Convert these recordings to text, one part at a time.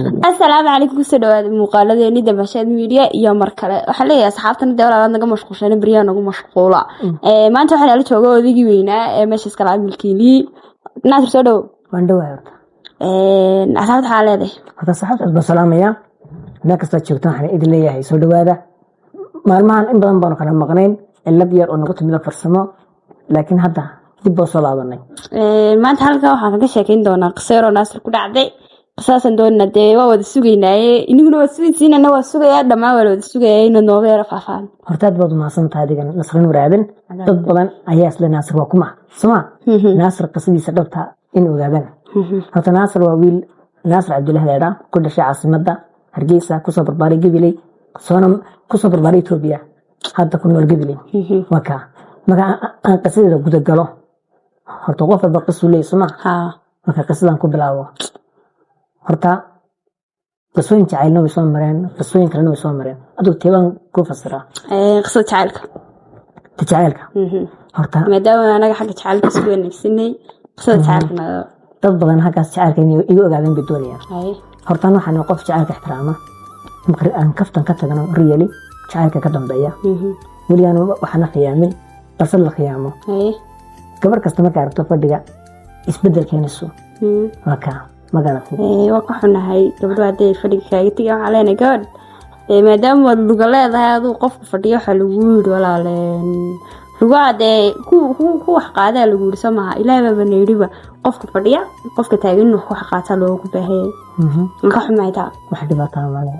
Asalaamu calaykum, kusoo dhawaada muuqaaladeeni Dabashaad Media iyo mar kale. Waxaan leeyahay asxaabtana dee walaalaad naga mashquulshana, beryaha nagu mashquula. Maanta waxaa nala jooga odaygii weynaa ee meesha iskala milkiilii, Naasir. Soo dhow. Waan dhawahay horta. Asxaabta waxaa leedahay? Horta asxaabta aad baan salaamayaa meel kastaad joogtaan. Waxaan idin leeyahay soo dhawaada. Maalmahan in badan baanu kala maqnayn, cilad yar oo nagu timida farsamo, laakiin hadda dib boo soo laabanay. Maanta halkan waxaan kaga sheekeyn doonaa qiso yaroo Naasir ku dhacday. Qisadaasan doonana dee waa wada sugaynaaye, iniguna waa sugaysiin, ana waa sugayaa, dhammaan waa la wada sugaya inaad nooga yaro faahfaahin. Horta aad baad umahadsan tahay adigan, Nasrin Waraadan. Dad badan ayaa isle Naasir waa kuma soma Naasir qisadiisa dhabta in ogaadaan. Horta Naasir waa wiil Naasir Cabdullahi leedha, ku dhashay caasimadda Hargeysa, kusoo barbaaray Gabiley, soona kusoo barbaaray Etoobiya, hadda ku nool Gabiley. Waa kaa. Marka aan qisadeeda gudagalo, horta qof walba qisuu leeyahy, soma? Haa. Marka qisadan ku bilaabo, horta qisooyin jacaylna way soo mareen, qisooyin kalena way soo mareen. Adigu teebaan ku fasiraa? Qisada jacaylka. Ta jacaylka horta. Maadaama anaga xagga jacaylka isku wanaagsanay, qisada jacaylka. Dad badan halkaas jacaylka inay iga ogaadeen bay doonayaan. Horta an waxaan qof jacaylka ixtiraama. Marka aan kaftan ka tagno, really jacaylka ka dambeeya weligaan waxana khiyaamin, balse la khiyaamo. Gabar kasta markay aragto fadhiga isbedel keenayso, waa kaa, ma garatay? Waa ka xunahay gabdho hadday fadhiga kaaga tegaan. Waxaa leenahay gabadh, maadaama waad luga leedahay, aduu qofka fadhiyo waxaa lagu yidhi walaale lugaha dee ku wax qaadaa lagu yidhi, soo maha? Ilaahay baaba na yidhiba qofka fadhiya qofka taagan inuu wax qaataa loogu baahayay. Waan ka xumahay taa. Wax dhibaataa male.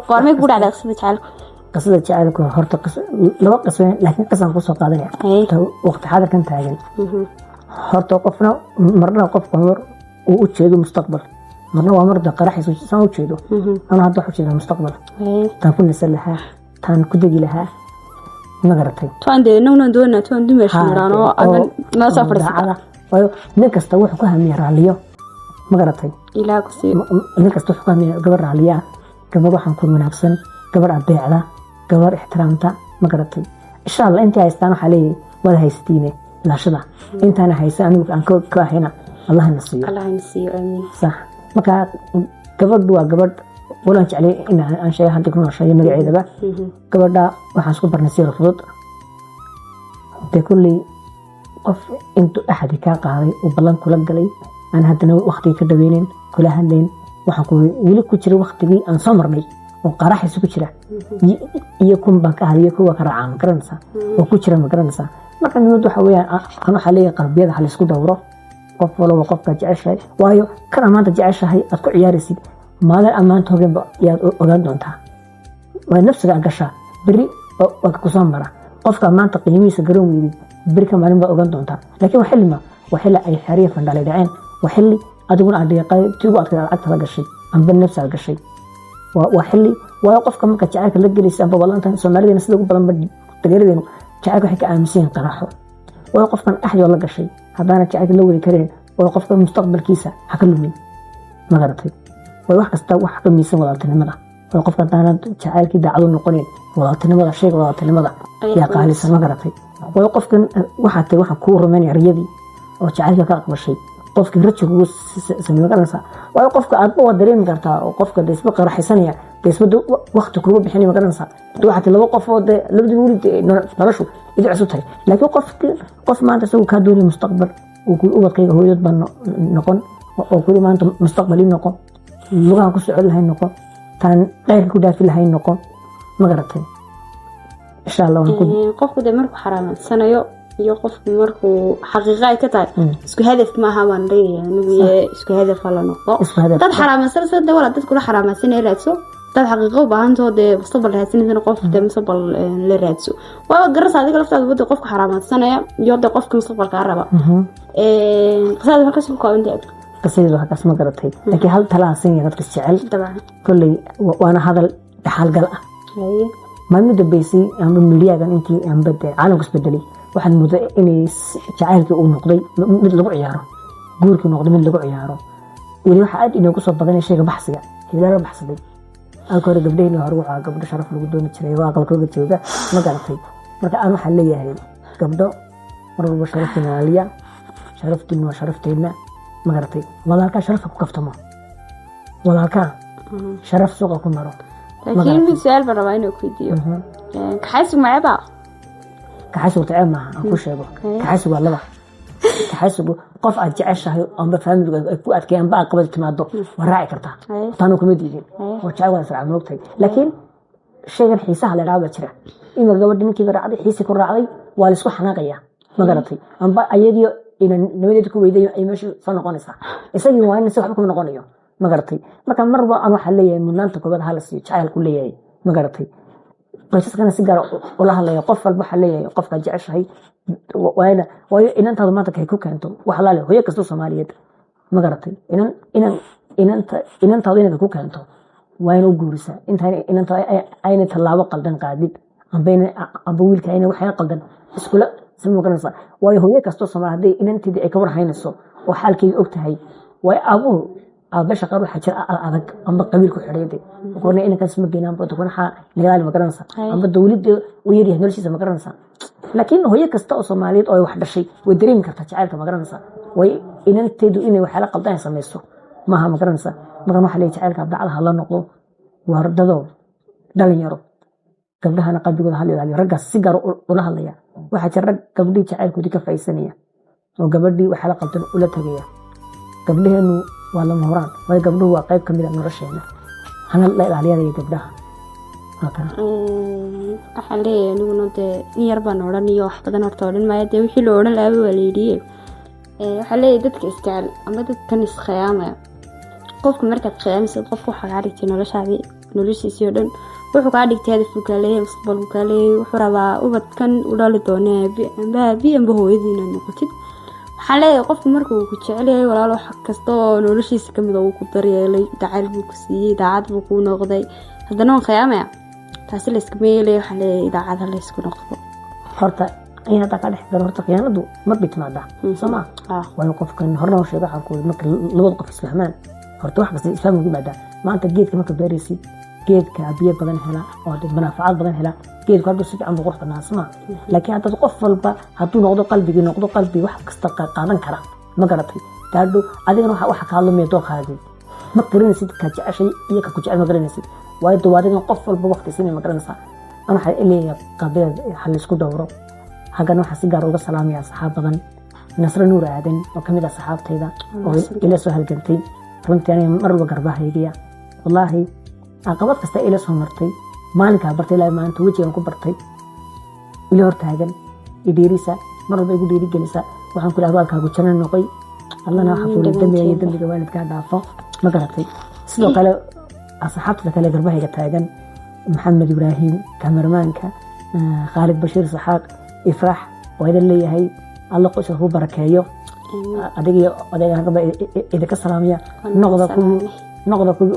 Goormay kugu dhacday qisada jacaylku? Qisada jacaylku horta laba qiso, laakiin qisaan kusoo qaadanaya ta waqti xaadirkan taagan. Horta qofna marna qofka mar uu u jeedo mustaqbal, marna waa marda qaraxiisa saan u jeedo. Ana hadda waxu jeedaa mustaqbal taan ku nasan lahaa, taan ku degi lahaa, ma garatay? Tuan dee inaguna doonaa tuan dumesh miraan oo agan noo soo fadhiisata. Daacada. Waayo nin kasta wuxuu ku hamiya raaliyo, ma garatay? Ilaah ku siiyo. Nin kasta wuxuu ku hamiya gabar raaliyaa, gabar waxaan ku wanaagsan, gabar adeecda, gabar ixtiraamta, ma garatay? Insha Allah intii haystaan waxaa leeyahay waad haystiine ilaashada. Intaana haysa anigu aan ka ahayna Allahna siiyo. Allahna siiyo, aamiin. Sax. Marka gabadhu waa gabadh walaan jeclay in aan sheega hadda ku nooshayo magaceedaba. Gabadha waxaan isku barnay si yar fudud. Dee kulley qof intuu axadi kaa qaaday uu ballan kula galay, aan haddana waqtigii ka dhaweynin, kula hadlayn, waxaan ku weli ku jira waqtigii aan soo marnay oo qaraxiisa ku jira iyo kun baan ka hadliyo, kuwa ka raacaa, ma garanaysaa? Oo ku jira, ma garanaysaa? Marka muhiimadu waxa weeyaan, an waxaa leeyahay qalbiyada ha laysku dhowro. Qof walba qofka jeceshahay, waayo kan ammaanta jeceshahay aad ku ciyaaraysid, maalin ammaanta hogeenba yaad ogaan doontaa. Waa nafsiga aad gashaa beri waa ka kusoo mara. Qofka maanta qiimihiisa garan weydid, beri ka maalin baad ogaan doontaa. Laakiin waa xilli ma waa xilli ay xeeriya fandhalay dhaceen, waa xilli adiguna aad dhiiqay tii ugu adkayd, aad lacagta la gashay amba nafsi aad gashay. Waa xilli, waayo qofka marka jacaylka la gelaysa amba ballantan, Soomaalideena sida ugu badan ba dagaaladeenu jacaylka waxay ka aaminsan yihiin qaraaxo. Waayo qofkan axdi oo la gashay haddaana jacaylka la wadi karin, waayo qofka mustaqbalkiisa ha ka lumin, ma garatay? Waayo wax kasta wax ka miisan walaaltinimada. Waayo qofka haddaana jacaylkii daacadu noqonayn, walaaltinimada, shayga walaaltinimada yaa qaalisan, ma garatay? Waayo qofkan waxaa tahay waxaan kuu rumaynaya riyadii oo jacaylka ka aqbashay, qofkii rajo kugu sameey, ma garanaysaa? Waayo qofka aadba waa dareemi kartaa oo qofka de isba qaraxaysanaya, de isba waqti kugu bixinaya, ma garanaysaa? De waxaa tahay laba qof oo de labadii weli de noloshu idi cusub tahay. Laakiin qofki qof maanta isagu kaa doonaya mustaqbal, uu kuli ubadkayga hooyadood baa noqon, oo kuli maanta mustaqbal ii noqon, lugaha ku socon lahayn noqon, taan dheyrka ku dhaafi lahayn noqon, ma garatay? Insha Allah waan ku Qofku dee markuu xaraamaysanayo iyo qofku markuu xaqiiqa ay ka tahay isku hadaf maaha baan leeyahay anigu, iyo isku hadaf ha la noqdo. Isku hadaf. Dad xaraamaysanaysa dee walaa dad kula xaraamaysanaya raadso. Dad xaqiiqo u baahantoo dee mustaqbal raadsanaysan, qof dee mustaqbal la raadso. Waa garasa adiga laftaada wada qofka xaraamaysanaya iyo dee qofka mustaqbalkaa raba. Qisada markaas ku kooban tahay. Qisadeedu halkaas, ma garatay? Laakiin hal talaa siinaya dadka jecel. Dabcan. Kolley waana hadal dhaxalgal ah. Maalmo dambeysay amba midiyagan intii amba dee caalamku isbedelay, waxaad moodaa inay jacaylkii uu noqday mid lagu ciyaaro, guurkii noqday mid lagu ciyaaro. Weli waxaa aad inoogu soo badanaya shayga baxsiga, heblaha baxsaday. Halka hore gabdhaheenii hore waxaa gabdho sharaf lagu dooni jiray oo aqalkooga jooga, ma garatay? Marka aan waxaan leeyahay gabdho, mar walba sharaftiina ilaaliya. Sharaftiina waa sharafteenna, ma garatay? Walaalkaa sharafka ku kaftamo. Walaalkaa sharaf suuqa ku maro. Laakiin mid su-aal baan rabaa inuu ku weydiiyo. Kaxaysigu maceeba? Kaxaysigu taceeb maaha, aan ku sheego. Kaxaysigu waa laba. Kaxaysigu qof aad jeceshahay amba faamiligu ay ku adkeeyaan amba aad qabada timaado, waa raaci kartaa. Taanu kuma diidin oo jecel waa israac, moogtahay. Laakiin shaygan xiisaha la idhaha baa jira. Ima gabadha ninkiiba raacday, xiisi ku raacday, waa laisku xanaaqaya, ma garatay? Amba ayadii ina nimadeeda ku weyday ay meesha soo noqonaysaa, isagii waa in si waxba kuma noqonayo, ma garatay? Marka marba aan waxaa leeyahay mudnaanta koobaad ha la siiyo jacaylku leeyahay, ma garatay? Qoysaskana si gaar ula hadlaya. Qof walba waxaa leeyahay qofkaa jeceshahay waayna, waayo inantaadu maanta kay ku keento wax laale hooyo kasta Soomaaliyeed, ma garatay? Inan inan inanta inantaadu inanka ku keento waa ina u guurisaa intaan inanta ayna tallaabo qaldan qaadid, amba wiilka ayna waxyaala qaldan iskula sama garanaysaa. Waayo hooyo kastoo Soomaali hadday inanteedii ay ka war haynayso oo xaalkeedii og tahay. Waayo aabuhu aabasha qaar waxaa jira adag amba qabiil ku xidhay, kuwana inankaas ma geynaan, kuna waxaa nagalaali, ma garanaysaa? Amba dowladda u yaryahay noloshiisa, ma garanaysaa? Laakiin hooyo kasta oo Soomaaliyeed oo ay wax dhashay way dareemi kartaa jacaylka, ma garanaysaa? Way inanteedu inay waxyaala qaldan ay samayso maaha, ma garanaysaa? Markan waxaa leeyahay jacaylka dacda ha la noqdo wardado dhalinyaro, gabdhahana qalbigooda hala ilaaliyo. Raggaas si gaar ula hadlaya. Waxaa jira rag gabdhihii jacaylkoodii ka faa'iidsanaya oo gabadhii waxyaala qaldan ula tagaya. Gabdhaheenu waa lama huraan, waayo gabdhuhu waa qayb ka mid a nolosheena, hana la ilaaliyadaya gabdhaha. Waxaan leeyahay aniguna dee in yar baan odhan iyo wax badan horta odhan maayo, dee wixii la odhan lahaaba waa la yidhiye. Waxaan leeyahay dadka isjecel ama dadkan iskhiyaamaya, qofka markaad khiyaamisid, qofka waxaa kaa dhigtay noloshaadii, noloshiisii oo dhan wuxuu kaa dhigtay, hadafuu kaa leeyahay, mustaqbalku kaa leeyahay, wuxuu rabaa ubadkan u dhali doona amba aabi amba hooyadii inaad noqotid. Waxaan leeyahay qofku markuu ku jecel yahay, walaal, wax kasta oo noloshiisa kamid a wuu ku daryeelay, jacayl buu ku siiyey, daacad buu kuu noqday, haddana waan khiyaamaya, taasi layskama yeelaya. Waxaan leeyahay daacad ha laysku noqdo. Horta in haddaa ka dhex galo, horta khiyaanadu mar bay timaadaa, soo ma? Waayo qofkan horena sheega, waxaan ku marka labada qof isfahmaan, horta wax kasta isfaham ugu yimaadaa. Maanta geedka marka beeraysid, geedka biyo badan hela oo dad manaafacaad badan hela, geedku hadduu si fiican buu qurux badnaa, soo ma? Laakiin haddaad qof walba hadduu noqdo qalbigii noqdo qalbi wax kasta qaadan kara, ma garatay? Taadho adigana waxa kaa lumaya dooqaagii. Ma garanaysid ka jeceshay iyo ka ku jecel, ma garanaysid. Waayo dee adigan qof walba waqti siinay, ma garanaysaa? Ana waxaa leeyahay qabiilada ha laysku dhowro. Halkan waxaa si gaar uga salaamaya asxaab badan, Nasre Nuur Aadan oo kamid ah asxaabtayda oo ila soo halgantay runtii, aniga mar walba garbahaygiya. Wallaahi caqabad kasta ila soo martay, maalinkaa bartay ilaa maanta wejigan ku bartay, ila hortaagan, idhiirisa, mar walba igu dhiirigelisa. Waxaan ku abaalkaagu jana noqoy. Allana waxa fuulay dembiga iyo dembiga waalidkaa dhaafo, ma garatay? Sidoo kale asxaabtada kale garbahayga taagan, Maxamed Ibraahim kameramaanka, Khaalid Bashiir Saxaaq, Ifraax, waa idin leeyahay Alla qoyska kuu barakeeyo. Adiga iyo odayga idinka salaamaya. Noqda kuwii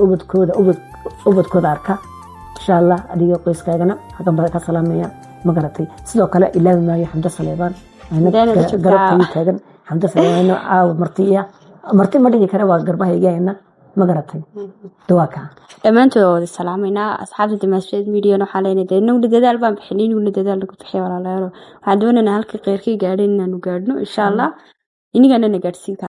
ubadkooda arka, insha Allah. Adiga qoyskaagana halkan baa ka salaamaya, ma garatay? Sidoo kale ilaawi maayo Xamdo Saleebaan, garabtayii taagan. Xamdo Saleebaan caawa marti iya marti ma dhigi kare, waa garbahaygayna, ma garatay? Dawaa kaa. Dhammaantood waa wada salaameynaa asxaabta Damaasheed Mediana. Waxaa leenahay dee inaguna dadaal baan bixinay, inaguna dadaal lagu bixiya. Walaalayaalo, waxaan doonaynaa halkii kheyrkii gaadhay inaanu gaadhno, insha Allah, inigana na gaadhsiin kara.